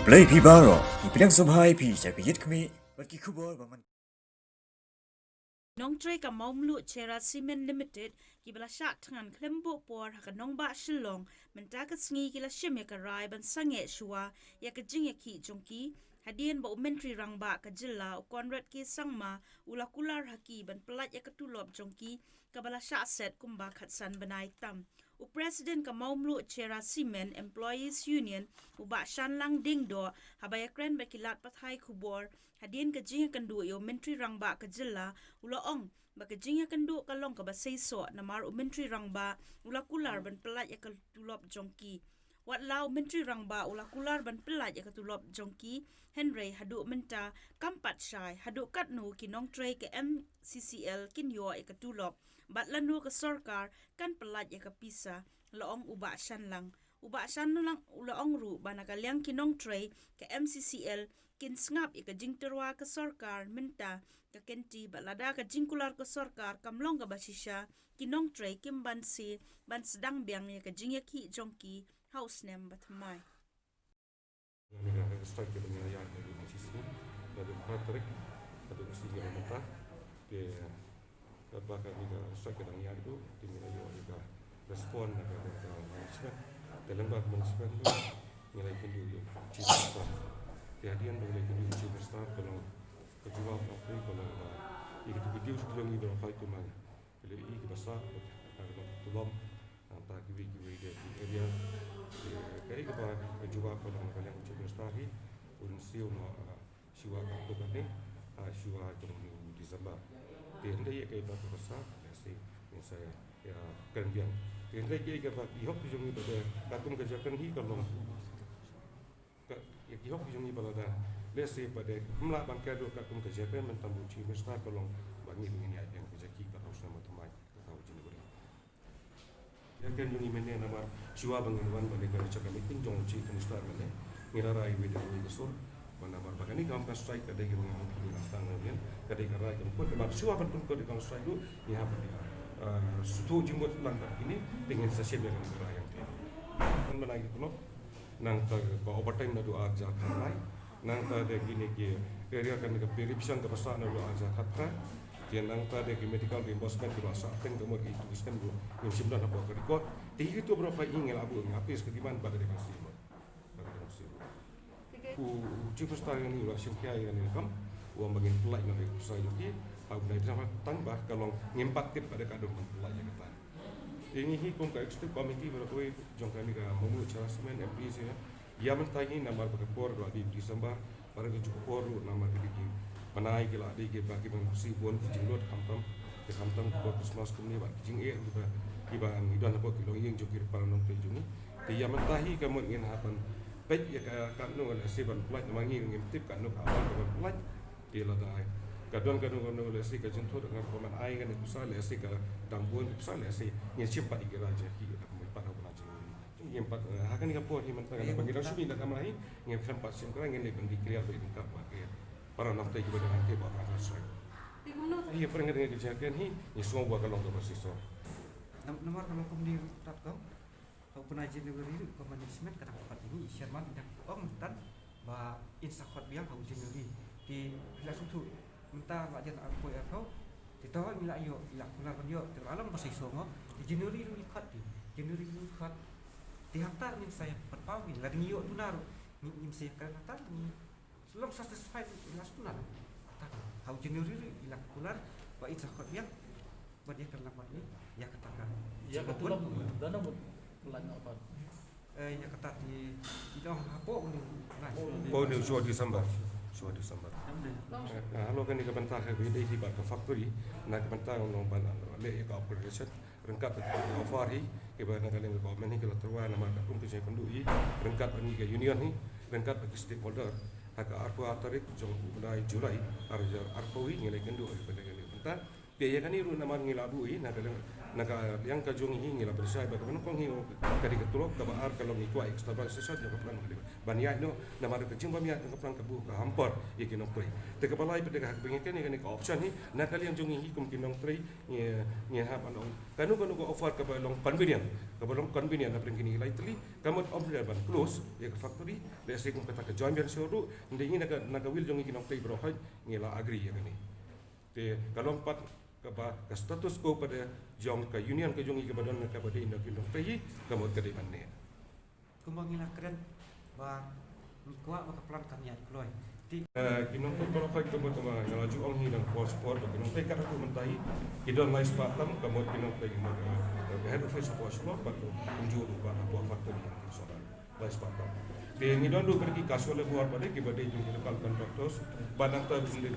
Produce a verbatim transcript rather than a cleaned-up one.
Blei phi baroh, ngi pdiang sngewbha ïa phi sha ka Ïit Khmih bad ki khubor ba man. Nongtrei ka Mawmluh Cherra Cement Limited kiba la shah thngan khlem buh por ha ka nongbah Shillong mynta ka sngi ki la shim ïa ka rai ban sangeh shuwa ïa ka jingïakhih jong ki, hadien ba u Myntri Rangbah ka jylla u Conrad K Sangma u la kular ha ki ban pyllait ïa ka tulop jong ki kaba la shah set kumba khatsan bnai tam. U President ka Mawmluh Cherra Cement Employees Union u Bah Shanlang Diengdoh haba ïakren bad ki lad pathai khubor hadien ka jingïakynduh ïa u Myntri Rangbah ka jylla u la ong ba ka jingïakynduh ka long kaba seisoh namar u Myntri Rangbah u la kular ban pyllait ïa ka tulop jong ki. Wat la u Myntri Rangbah u la kular ban pyllait ïa ka tulop jong ki, hynrei haduh mynta kam pat shai haduh katno ki nongtrei ka M C C L kin ïoh ïa ka tulop bad lano ka sorkar kan pyllait ïa ka pisa, la ong u Bah Shanlang. U Bah Shanlang u la ong ruh ba na ka liang ki nongtrei ka M C C L kin sngap ïa ka jingtyrwa ka sorkar mynta ka kynti bad lada ka jingkular ka sorkar kam long kaba shisha, ki nongtrei kim banse ban sdang biang ïa ka jingïakhih jong ki ha u snem ba thymmai. Ngi la strike ka dang ïa ka dang shisha, ka dang ka tarik, ka dang shisha mynta. Te katba ka ngi la strike ka dang ïa ka dang, te ngi la ïoh ïa ka respond na ka dang ka management. Te lem bad management ngi la ïakynduh ïa u Chief Minister. Te hadien ba ngi la ïakynduh ïa u Chief Minister ka long ka jubab na ka long ba ïa ka tu video tu long ïa ka fight tu man. Ki la ïohi kiba sah bad ka tulop, nangta kiwei kiwei de ki area. Kaei kaba ka jubab ka long ka liang u Chief Minister hi, un siew noh shuwa ka tu kane, shuwa jong u December. Te hynrei ïa kaei ba ka sah lehse ngin sa ïakren biang. Te hynrei kaei kaba ki hok jong ngi ba de katkum ka jingkren hi ka long ka, ïa ki hok jong ngi ba lada lehse ba de ym lah ban kyrduh katkum ka jingkren mynta u Chief Minister ka long ba ngi ngin ïaid biang ka jingïakhih bad ha u snem ba thymmai, kata u January. Ïa ka jong ngi mynne namar shuwa ba ngin wan ba dei ka jaka meeting jong u Chief Minister mynne, ngi la rai wei da wei ka sur ba namar ba kane ka kam ka strike ka dei ka ngi ong ngi la sdang ngi, ka dei ka rai ka put namar shuwa ban put ka dei ka strike ruh ngi hap ban ïa sngewthuh jingmut lang bad kine, te ngin sa shim ïa ka rai ïa ka. Kan mynta ki tulop Nangta ka overtime naduh ar hajar khatlai. Nangta da kine ki area kane ka pay revision kaba sah naduh ar hajar khatphra. Te nangta da ki medical reimbursement kiba sah teng ka mut ki tu system ruh ngim shym don hapoh ka record. Te hi kito baroh phi ngi la buh ngi appeal ka demand ba ka dei ban siew. Ba ka dei ban siew. U Chief Minister ngi u la shim khia ïa kane ka kam. U ong ba ngin pyllait noh ïa ka pisa jong ki. Ha u bnai December tang ba ka long ngim pat tip ba dei ka dei ban pyllait ïa kata. Te ngi hi kum ka executive committee baroh kawei jong kane ka Mawmluh Cherra Cement M P C ïa mynta hi namar ba ka por ruh la dei December, bad ka juh ka por ruh namar ka dei ki bnai ki la dei kiba ki ban khusih bun ki jinglut khamtam, ki khamtam ka por Christmas kumne bad ki jingeh kiba, kiba ngi don hapoh ki longïing jong ki para nongtrei jong ngi. Te ïa mynta hi ka mut ngin hap ban peit ïa ka katno lehse ban pyllait namar ngi ngim tip katno ka amount ka ban pyllait. Te lada ka don kano kano lehse ka jingthut ka ban ai kane ka pisa lehse ka dang bun ka pisa lehse ngin shim pat ïa ki rai jong ki da ka mut pat ha u bnai January. Ngin pat, eh, ha kane ka por hi mynta kane ba ngi dang shu mih na kamra hi ngin khlem pat shim krai ngin leit ban declare ba ryngkat bad ki para nongtrei kiba dang active ha ka strike. Ïa pyrshah ngi ka jingkren hi ngi sngew ba ka long kaba shisha. Nam-, namar ka long kumne ruh tat ka Ha u bnai January ruh ka management ka dang khot ïa ngi, i chairman i dang ong mynta ba in sa khot biang ha u January. Te phi la sngewthuh mynta la jan arphew arphew. Te to ngi la ïoh, ngi la kular ban ïoh, te la long ba seisoh ngo. Te January ruh ngi khot, te January ruh ngi khot. Te hangta ngin sa ïa pynpaw ngi, lada ngi ïoh duna ruh ngi, ngin sa ïa kren hangta ngi Long satisfied ïa la sduna. Kata ka ha u January i la kular ba in sa khot biang. Ba dei ka lamar ni ïa kata ka. Ïa ka tulop dana bud lan apa. Eh, ïa kata ti i dong hapoh ni. Hapoh ni shuwa December. Shuwa December. Eh, halor kane ka bynta ka dei hi ba ka factory na ka bynta nong ban leh ïa ka upgradation. Ryngkat bad ki offer hi kiba na ka liang ka government hi ki la tyrwa namar ka kum ka jingïakynduh hi ryngkat bad ngi ka union hi ryngkat bad ki stakeholder. Ha ka arphew ar tarik jong u bnai July ar hajar arphew hi ngi la ïakynduh hi bad ngi la ïakynduh bynta. Te ïa kane ruh namar ngi la buh hi na ka liang Na ka liang ka jong ngi hi ngi la pyrshah ba kaba nyngkong hi ka dei ka tulop, kaba ar ka long ngi kwah extra session jong ka plan ka dei ban ïaid noh, namar ka jingbym ïaid noh ka plan ka buh ka hampor ïa ki nongtrei. Te kaba lai pat de ka ha kaba ngi ken ïa kane ka option hi na ka liang jong ngi hi kum ki nongtrei ngi ngi hap ban ong kano kano ka offer kaba long convenient, kaba long convenient na pdeng kine ki lai tylli, ka mut ym dei ban close ïa ka factory, lehse kum kata ka joint venture ruh, hynrei ngi na ka na ka will jong ngi ki nongtrei baroh khoit ngi la agree ïa kane. Te ka long pat kaba ka status quo pat de jong ka union ka jong ngi kaba don na kaba dei na ki nongtrei hi ka mut ka dei ban neh. Kumba ngi la kren ba ngi kwah ba ka plan kam ïaid kloi. Te Eh, ki nongtrei baroh khoit ka mut kaba nga la ju ong hi dang por por ba ki nongtrei kat haduh mynta hi ki don lai spah tam ka mut ki nongtrei ka mut, eh, ka head office hapoh Shillong bad kumjuh ruh ba hapoh factory ha Sohra. Lai spah tam. Te ngi don ruh ka dei ki casual labour pat de kiba dei jong ki local contractors bad nangta ruh ngi dei